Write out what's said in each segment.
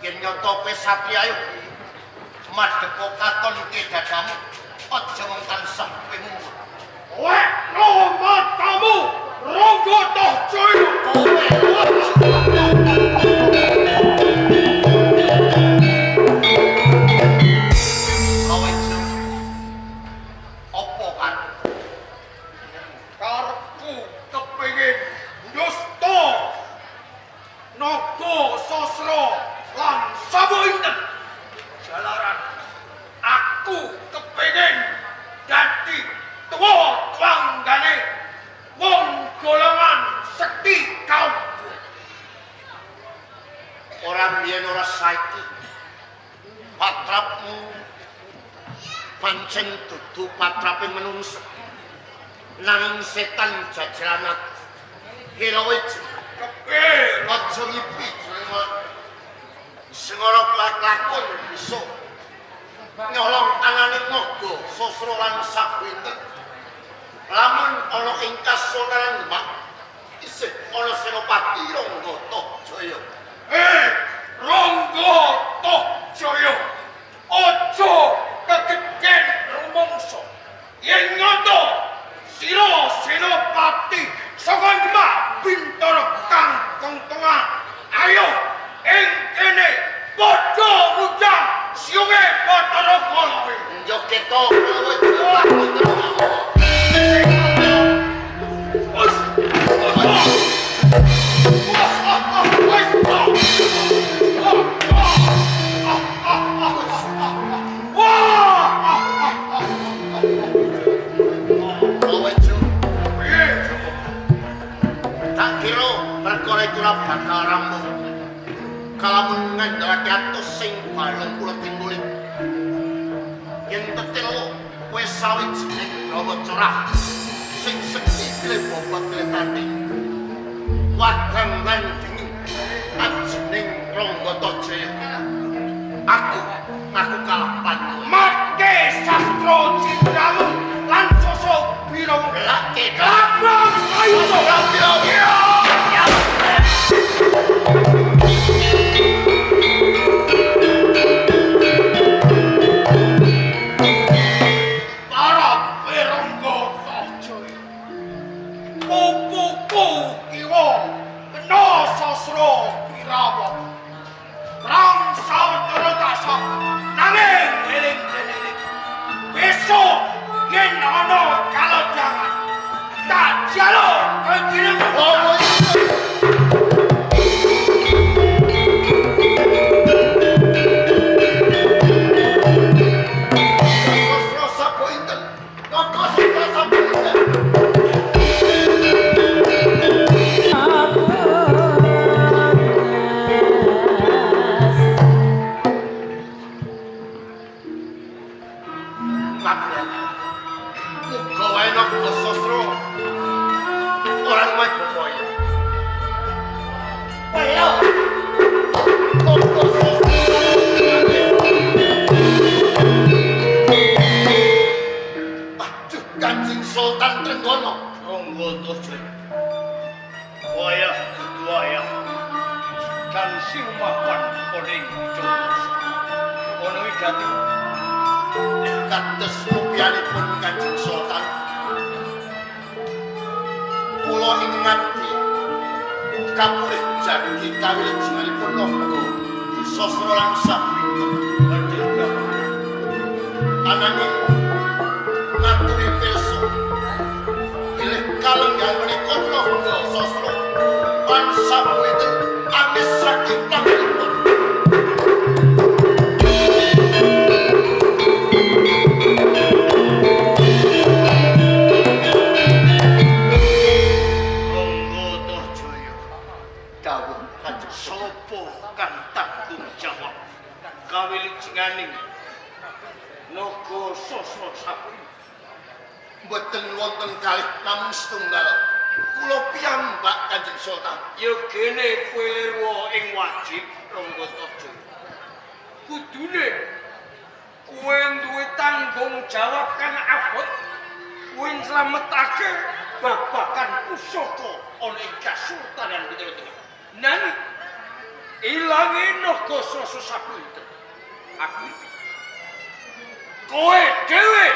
Yen nyata kowe satriya ayo madheka katon ke dadamu, aja mung tansah kowe mundur. Wekno matamu Rangga Tohjaya. Kowe apa kan? Karepku kepengin nyusta Naga Sasra lan Sabuinten. Jalaran aku kepengin dadi tuwa tuanggane wong golongan sekti kaum. Ora biyen ora saiki. Patrapmu pancen dudu patrape menungsa. Nanging setan jajaran aku. Kira wis kepiye aja ngipi jeneng sing ora lakon bisa nyolong anane Naga Sasra lan Sabuinten. Lamun ana ing Kasunanan Demak isih ana Senopati Rangga Tohjaya. Rangga Tohjaya, aja kegeden rumangsa. Yen nyata sira Senopati saka Demak Bintara kang kengtengan, ayo ing kene padha ngundang siunge Bathara Kala. Yo ketok bakal rambut kalamun ngandalake atus sing balung kula timbuli yen tetelo kowe sawijining gawa corah sing sekti pilih bobot pilih tanding wadang lan dingin ajining Rangga Tohjaya. Aku ngaku kalah pandu make sastra cintamu lan sosok birawa lake labang sayuta. Mboten wonten kalih namung setunggal. Kula piyambak Kanjeng Sultan. Ya gene kowe lirwa ing wajib Rangga Tohjaya. Kudune kowe duwe tanggung jawab kang abot. Kowe nylametake babagan pusaka ana ing Kasultanan Bintara Tengah. Nanging Ilange naga sasa sabu itu. Aku itu. Kowe dhewe.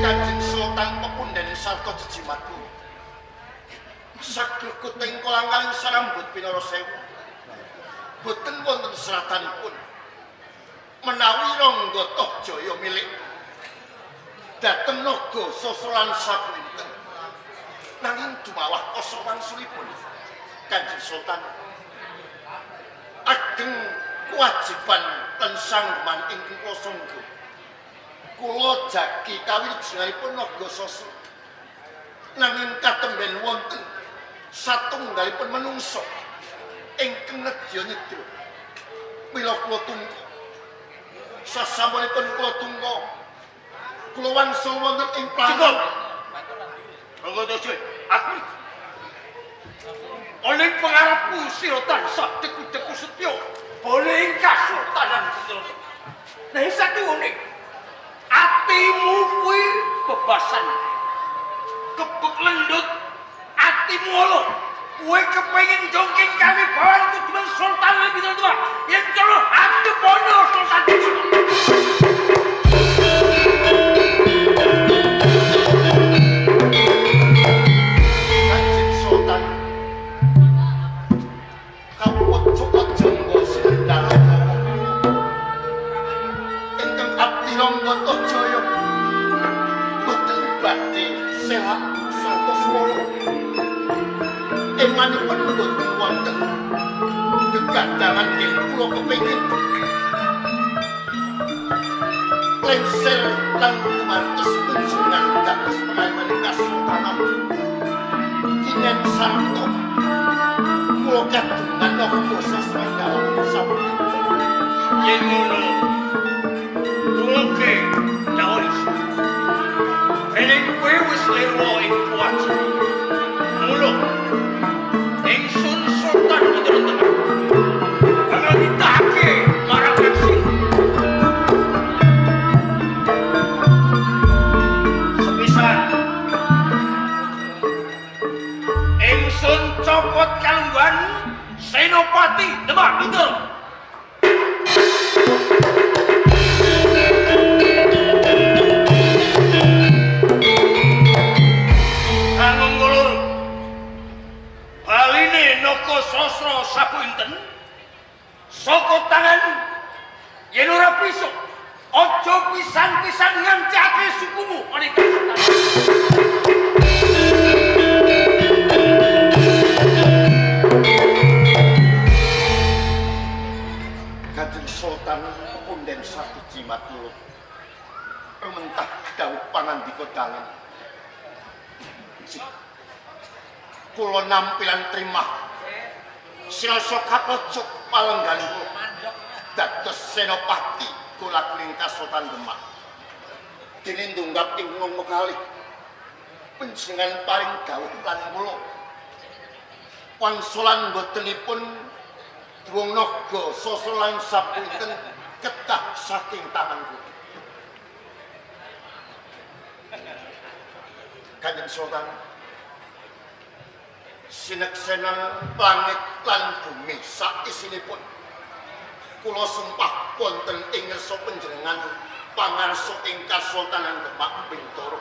Kanjeng Sultan pepunden sarta jejimatku. Saglekuting kolang-kaling sarambut pinara sewu. Boten wonten seratanipun. Menawi Rangga Tohjaya milik dhateng naga sasra lan sabu inten. Nanging dumawah kosong wangsulipun Kanjeng Sultan ageng kewajiban lan sangguman ingkang kula sangga. Kula jagi kawilujenganipun naga sasra. Nanging katemben wonten satunggalipun menungsa ingkang nedya nyedra. Mila kula tunggu. Sasampunipun kula tunggu, kula wangsul wonten ing Cukup. Rangga Tohjaya, aku oleh pengarepku sira tansah deku-deku setya boleh ing kasultanan kita. Nah satuwune atimu kuwi bebasan. Kebek lendut atimu ala. Kowe kepengin jongking kawibawan kuduman Sultan lebih tua. Yen cara adepono Sultan. Kanjeng Sultan kapocok jenggo sendal ingkang abdi Rangga Tohjaya boten badhe selak 108. Emanipun boten wonten gegadangan yen kula kepengin lengser lan kumantos kunjungan dados pengayoman kasultanan kinen sarta kula kadungan naga sasra dalem sampun. Yen ngono nulunge dawuh dening kowe wis lero ing kewajiban. Mula ingsun Sultan Bintoro Tengah bakal nitahake marang sira. Sepisan ingsun copot kalungguhan Senopati Demak Bintoro. Kanggo loro baline naga sasra sabu inten saka tanganmu. Yen ora pisuk aja pisan-pisan ngancake sukumu ana kasultanan. Kanjeng Sultan pepunden sarta jimat kula rumentah dawuh pangandika dalem. Kula nampilan trimah sirasa kapocok palenggan kula dados senopati kula kuning Kasultan Demak. Dene ndunggap ing ngomong kalih panjenengan paring dawuh lan kula wangsulan botenipun duwung naga sasra lan sapunten kedah saking tangan kula. Kanjeng Sultan sineksenan langit lan bumi sak isinipun kula sumpah wonten ing ngarsa panjenengan pangarsa ing Kasultanan Demak Bintoro.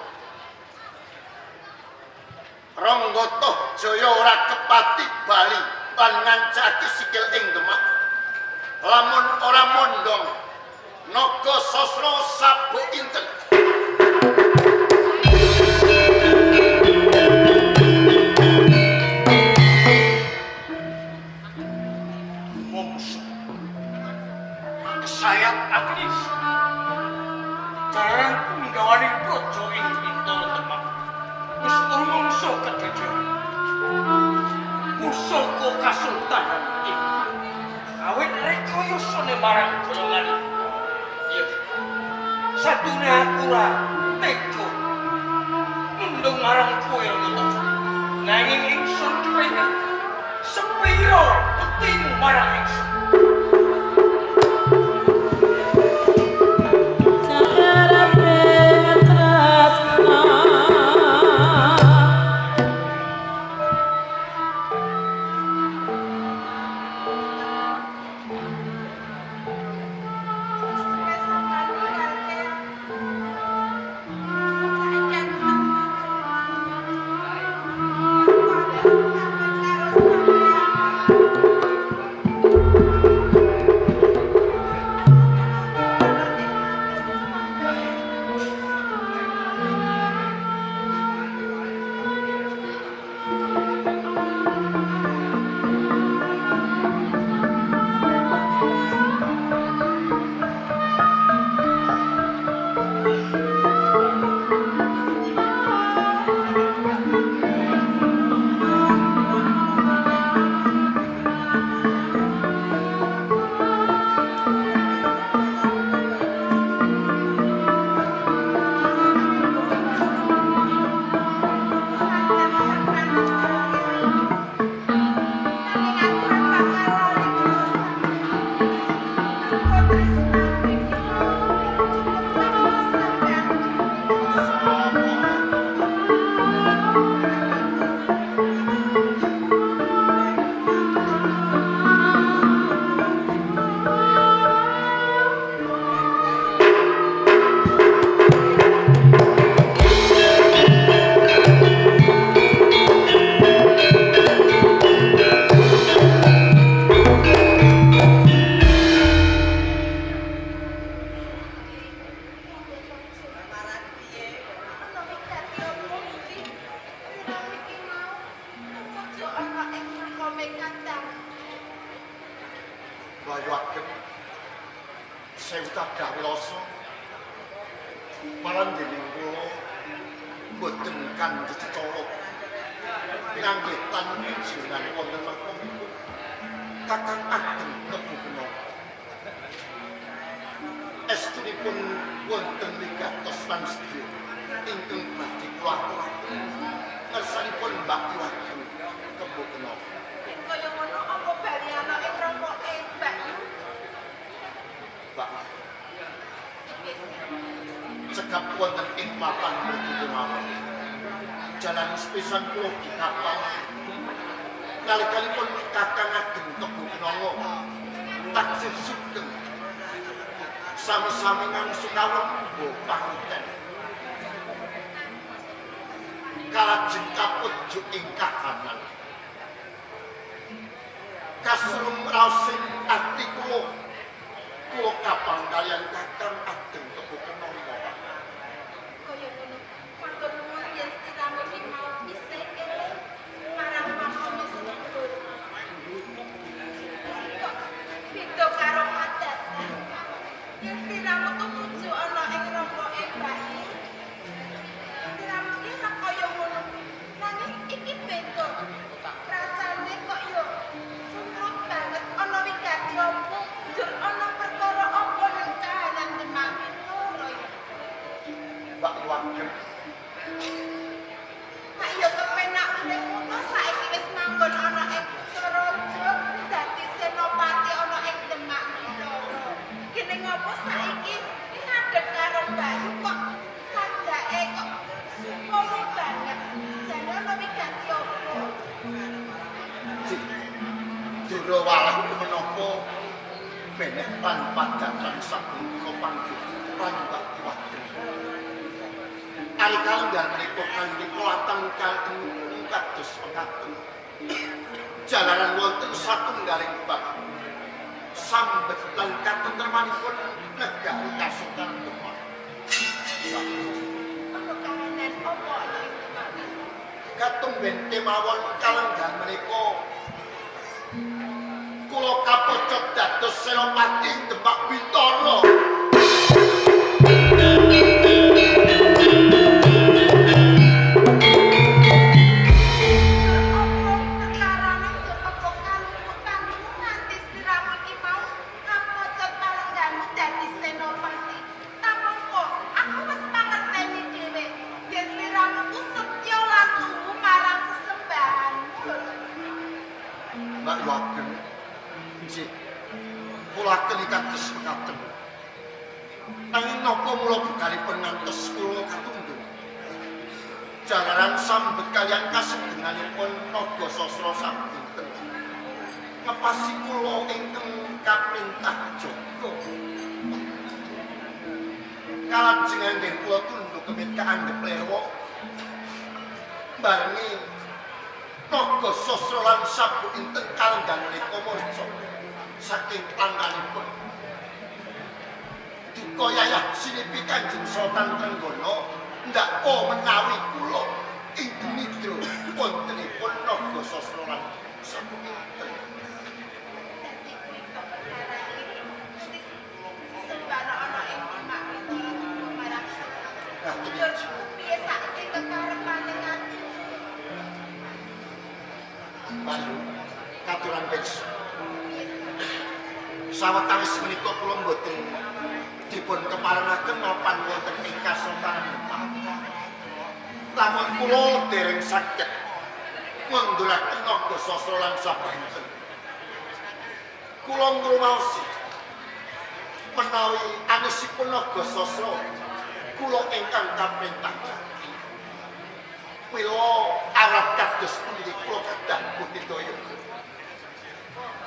Rangga Tohjaya ora kepati bali lan ngancake sikil ing Demak lamun ora mondhong naga sasra sabuk inten. Mongso kesayat Agnes jarang punggawaning praja ing Bintoro Demak wis rumangsa kedadean pusaka kasultanan iki awit rekayasane marang golongan iya satune aku ora tega mendung marang kowe Rangga nanging ingsun kepengin sepira buktimu marang ingsun. Sarepe tresna. Kedah wiloso marang dening kula mboten kang cecala pinanggih tan jenengan wonten makomipun Kakang Ageng Tebu Kenanga. Estunipun wonten wigatos lan sedya ingkang badhe kula aturaken ngersanipun Mbak Yu Tebu Kenanga. Yen kaya ngono apa bali ana ing romoke Mbak Yu? Mbak cekap wonten ing papan mriki kemawon. Jalan sepisan kula dikapal. Kali-kalipun Kakang Ageng Tebu Kenanga taksih sugeng sami-sami ngangsu kawon mbo pangiten. Kalajeng kapujuk ing kahanan. Kasurung raosing ati kula, kula kapang kaliyan Kakang Ageng Tebu Kenanga. Kaya ngono, matur nuwun yen sliramu iki mau isih eling marang makome sedulur. Kok beda karo padatan. Yen sliramu tumuju ana ing romoke Mbak Yu. Sliramu ki ora kaya ngono. Nanging iki beda. Rasane kok yo sumrut banget ana wigati opo, jur ana perkara apa nang kahanan Demak Bintoro ya. Mbak Yu Ageng. Mak yo kepenak urip ngono saiki wis manggon ana ing Suraja dadi senopati ana ing Demak Bintoro. Kene ngopo saiki ngadeg karo Mbak Yu kok sajake kok sukono banget. Jane ana wigati opo? Dura walah menapa beneh lan padatan saben kula panggih lan Mbak Yu Ageng. Ari kalenggan menika kanthi kelatan kantun kados mekaten. Jalaran wonten satunggaling bab sambet lan katentremanipun negari Kasultanan Demak. Apa kahanan apa ana ing Demak? Katumben kemawon kalenggan menika kula kapocok dados Senopati Demak Bintoro. Apa perkarane njur apa kaluputanmu nganti sliramu iki mau ngapocot palengganmu dadi senopati? Tamangka aku wis mangerteni dhewe yen sliramu ku setya lan tuhu marang sesembahanmu lho. Mbak Yu Ageng, nggih, kula aken kados mekaten. Nanging napa mula begalipun ngantos kula katundhung? Jalaran sambet kaliyan kasegenanipun Naga Sasra sadinten. Ngepasi kula ingkang kaprintah jaga. Kalajeng anggen kula tunduk kemit kaandhep lerwa. Barengi Naga Sasra lan sabuk inten kalenggan menika murca saking tangkanipun. Duka yayah sinipi Kanjeng Sultan Trenggana ndakwa menawi kula ingkang nidra wontenipun Naga Sasra lan sabuk inten. Dadi kuwi to perkarane. Dadi sesembahan ana ing Demak Bintoro tuhu marang Njur piye saiki kekarepane atimu? Bayu katuran peks. Sawetawis menika kula mboten dipun keparengaken mapan wonten ing Kasultanan Demak. Lamun kula dereng saged ngunduraken Naga Sasra lan sabuk inten. Kula ngrumaosi menawi anisipun Naga Sasra kula ingkang kaprintah jati. Mila awrat kados pundi kula kedah budidaya.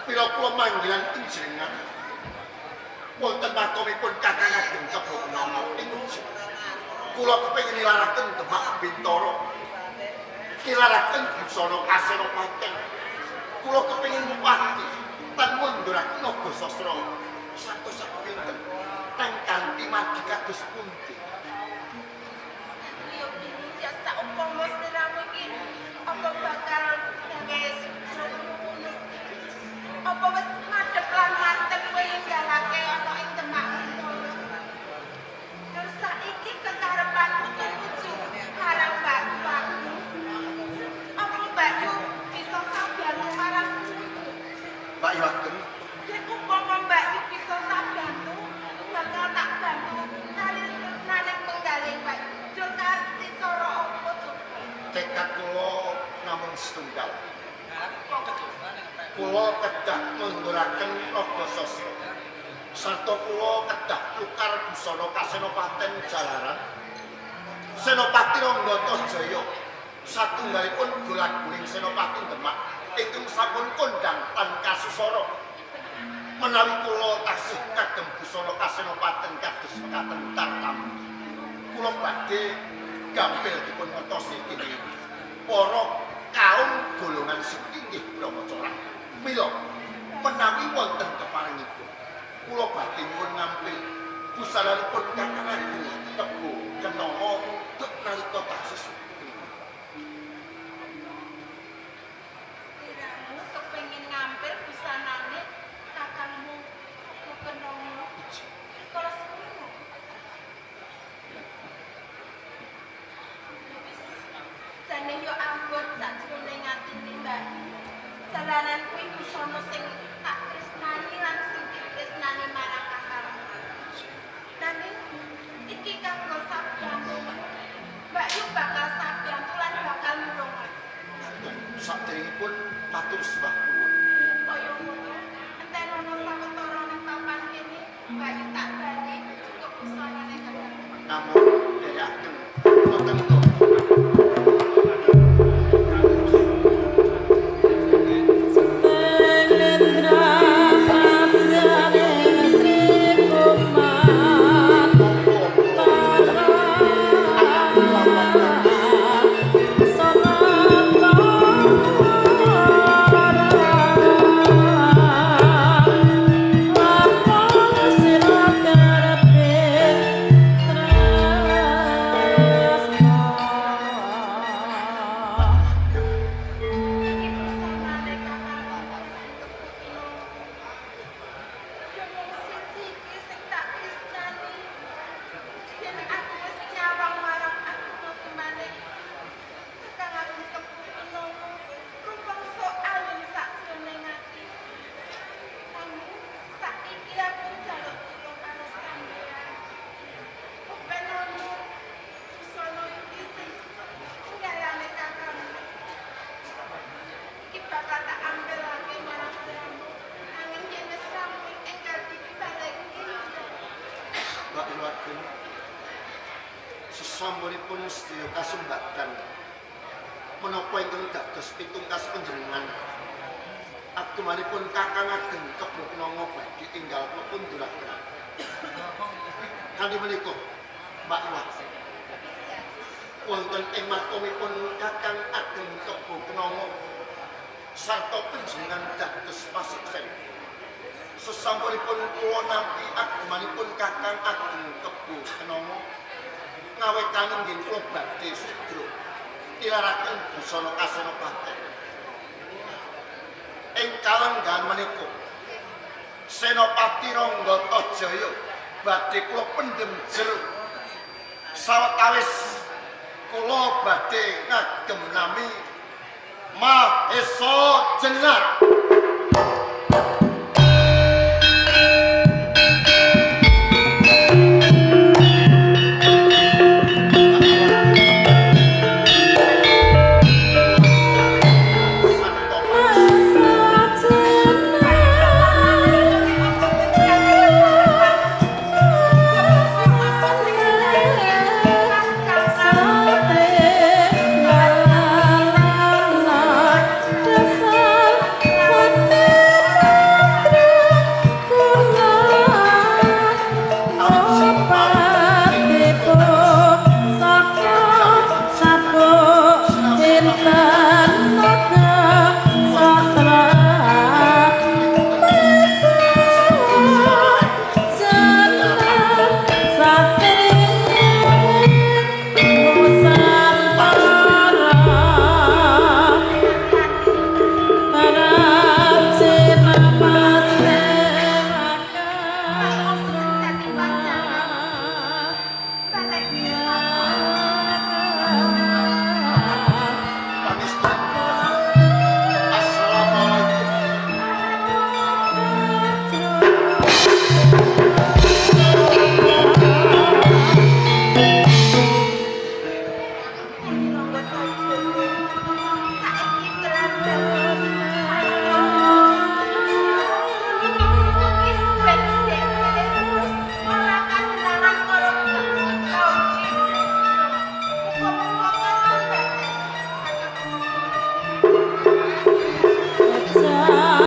Mila kula manggilan panjenengan wonten makomipun Kakang Ageng Tebu Kenanga ing Ujung. Kula kepengin nilaraken Demak Bintoro. Nilaraken busana kasenopaten. Kula kepengin ngupati lan munduraken Naga Sasra satus pinten nang kanthi margi kados pundi. Yo ya saumpama sliramu iki apa bakal gawe ngono. Apa wis madhep lan mantep kowe ninggalake ana ing Demak Bintoro? Tekad kula namung setunggal. Kula kedah ngunduraken Naga Sasra. Sarta kula kedah tukar busana kasenopaten jalaran. Senopati Ranggatajaya satunggalipun golag-guling Senopati Demak ingkang sampun kondhang tan kasusara. Menawi kula taksih kagem busana kasenopaten kados mekaten tartampi, kula badhe gampil dipun ngertosi dening para kaum golongan sekinggih Brahmacara. Mila menawi wonten keparengipun kula badhe nyuwun ngampil busananipun Kakang Ageng Kebo Kenanga duk nalika taksih sugeng. Sliramu kepengin ngampil busanane kakangmu Kebo Kenanga. Kala semono. Wis jane yo abot sakjroning atine Mbak. Jalanan kuwi busana sing tak tresnani lan sing ditresnani marang kakangmu. Nanging iki kanggo sabdamu. Mbak Yu bakal sabdamu lan bakal nulungan. Saderengipun matur sembah nuwun. Kaya ngono, entenono sawetara nang papan kene, Mbak Yu tak bali cukup busanane kakangmu. Namung nderekaken boten to. Iki busanane kakangmu Kebo Kenanga. Ya mung siji iki sing tak tresnani. Yen aku wis nyawang marang aku kemane Kakang Ageng Kebo Kenanga rumangsa alim sakjroning ati. Nanging saiki aku njaluk tulung karo sampeyan. Openono busana iki sing tinggalane kakangmu. Iki bakal tak ampilake marang sliramu. Nanging yen wis rampung enggal dibalekke yo. Mbak Yu Ageng, sesampunipun sedaya kasembatan menapa ingkang dados pitungkas panjenengan agemanipun Kakang Ageng Kebo Kenanga badhe enggal kula punduraken. Kanthi menika Mbak Yu Ageng, wonten ing makomipun Kakang Ageng Kebo Kenanga sarta panjenengan dados paseksen. Sesampunipun kula nampi agemanipun Kakang Ageng Kebo Kenanga ngawetan nggih kula badhe sudra nilaraken busana kasenopaten. Ing kalenggahan menika Senopati Ranggatajaya badhe kula pendhem jero. Sawetawis kula badhe ngagem nami Mahesa Jenar.